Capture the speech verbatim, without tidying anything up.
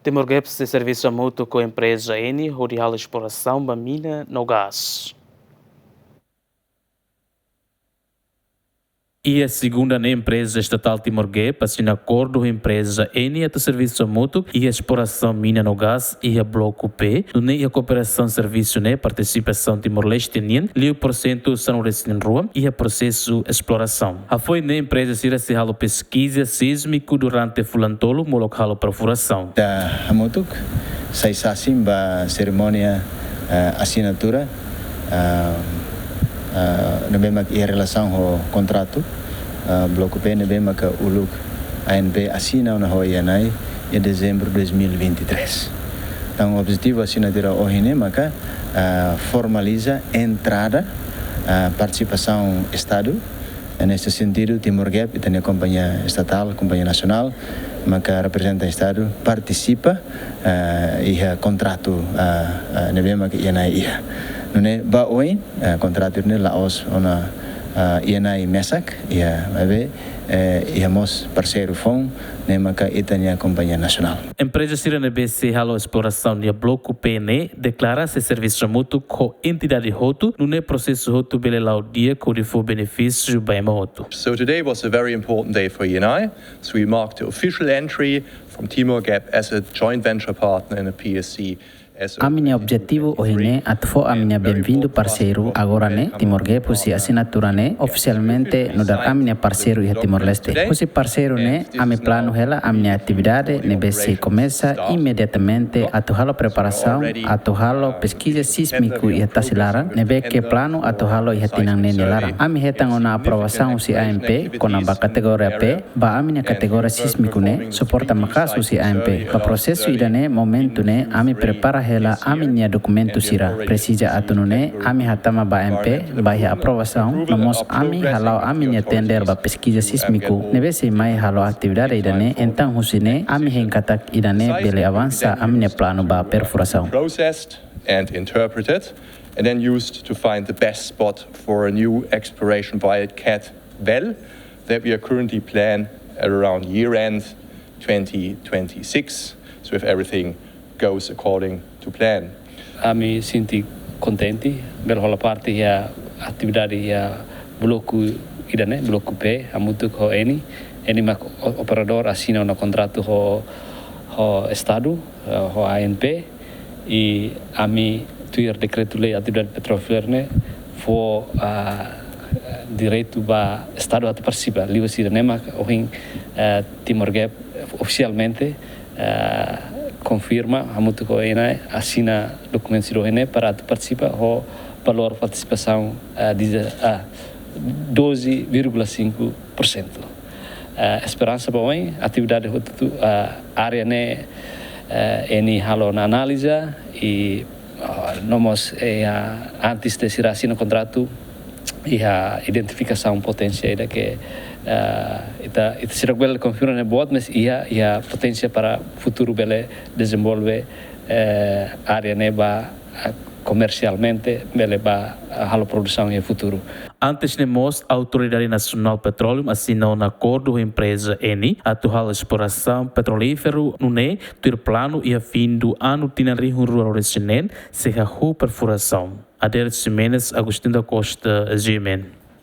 Timor Gap sei servisu hamutuk ho empreza Eni hodi halo esplorasaun ba mina no gás. Iha segunda ne'e empreza estatál Timor Gap asina akordu ho empreza Eni atu servisu hamutuk iha esplorasaun mina no gás iha bloku P, nune'e iha kooperasaun servisu ne'e partisipasaun Timor-Leste nian liu porsentu sanulu-resin-rua iha prosesu esplorasaun. Hafoin ne'e empreza sira sei halo peskiza sísmiku durante fulan tolu molok halo perfurasaun. Ita hamutuk sai sasin ba serimónia, eh, asinatura, eh, eh, ne'ebé mak iha relasaun ho kontratu, eh, bloku P ne'ebé maka uluk A N P asina ona ho Eni iha dezembru dois mil e vinte e três. Entaun, objetivu asinatura ohin ne'e maka, eh, formaliza entrada, eh, partisipasaun Estadu. Neste sentidu, Timor Gap, ita-nia kompañia estatál, kompañia nasionál, maka reprezenta Estadu, partisipa, eh, iha kontratu, eh, eh, ne'ebé maka Eni iha. Nune'e ba oin, eh, kontratu ne'e la'ós ona, eh, Eni mesak, iha, maibé, eh, iha mós parseiru foun, ne'e maka ita-nia kompañia nasionál. Empreza sira ne'ebé sei halo esplorasaun iha bloku P ne'e deklara sei servisu hamutuk ho entidade hotu, nune'e prosesu hotu bele la'o di'ak hodi fó benefísiu ba ema hotu. So today was a very important day for Eni. So we marked the official entry from Timor Gap as a joint venture partner in a P S C. Ami-nia objetivu ohin ne'e atu fó ami-nia benvindu parseiru agora ne'e, Timor Gap husi asinatura ne'e ofisialmente nu'udar ami-nia parseiru iha Timor-Leste. Husi parseiru ne'e, ami planu hela ami-nia atividade ne'ebé sei komesa imediatamente atu halo preparasaun, atu halo peskiza sísmiku iha tasi laran, ne'ebé ke planu atu halo iha tinan ne'e nia laran. Ami hetan ona aprovasaun husi A N P kona-ba kategoria P, ba ami-nia kategoria sísmiku ne'e suporta maka'as husi A N P. Ba prosesu ida-ne'e momentu ne'e ami prepara hela ami-nia dokumentu sira. Presiza atu nune'e ami hatama ba A N P ba iha aprovasaun, no mós ami hala'o ami-nia tender ba peskiza sísmiku ne'ebé sei mai halo atividade ida-ne'e, entaun husi ne'e ami hein katak ida-ne'e bele avansa ami-nia planu ba perfurasaun. Processed and interpreted, and then used to find the best spot for a new exploration wildcat well that we are currently planned at around year end twenty twenty-six. So if everything goes according to plan. Ami sente kontente bele hola parte iha atividade iha bloku ida-ne'e, bloku P, hamutuk ho Eni. Eni mak o-, operadór, asina ona kontratu ho, ho Estadu, eh, ho A N P. I ami tuir dekretu-lei atividade petrolíferu ne'e fó, ah, direitu ba Estadu atu partisipa. Liuhusi ida-ne'e mak ohin, eh, Timor Gap ofisialmente, eh, konfirma, hamutuk ho Eni, asina dokumentu sira ohin ne'e para atu partisipa ho valór partisipasaun, eh, dize-, ah, doze vírgula cinco por cento. Eh, esperansa ba oin, atividade hotu-hotu, eh, área ne'e, eh, Eni halo ona análiza i, eh, no mós, eh, antes de sira asina kontratu, iha identifikasaun poténsia ida ke, eh, ita, ita seidauk bele konfirma ne'e boot, mas iha, iha poténsia para futuru bele dezenvolve, eh, área ne'e ba, eh, komersialmente, bele ba, eh, halo produsaun iha futuru. Antes ne'e mós, Autoridade Nasionál Petróleu asina ona akordu ho empreza Eni atu halo esplorasaun petrolíferu, nune'e tuir planu iha fim do ano tinan rihun rua ruanulu-resin-neen sei hahú perfurasaun. Ader Ximenes, Agostinho da Costa, G M N.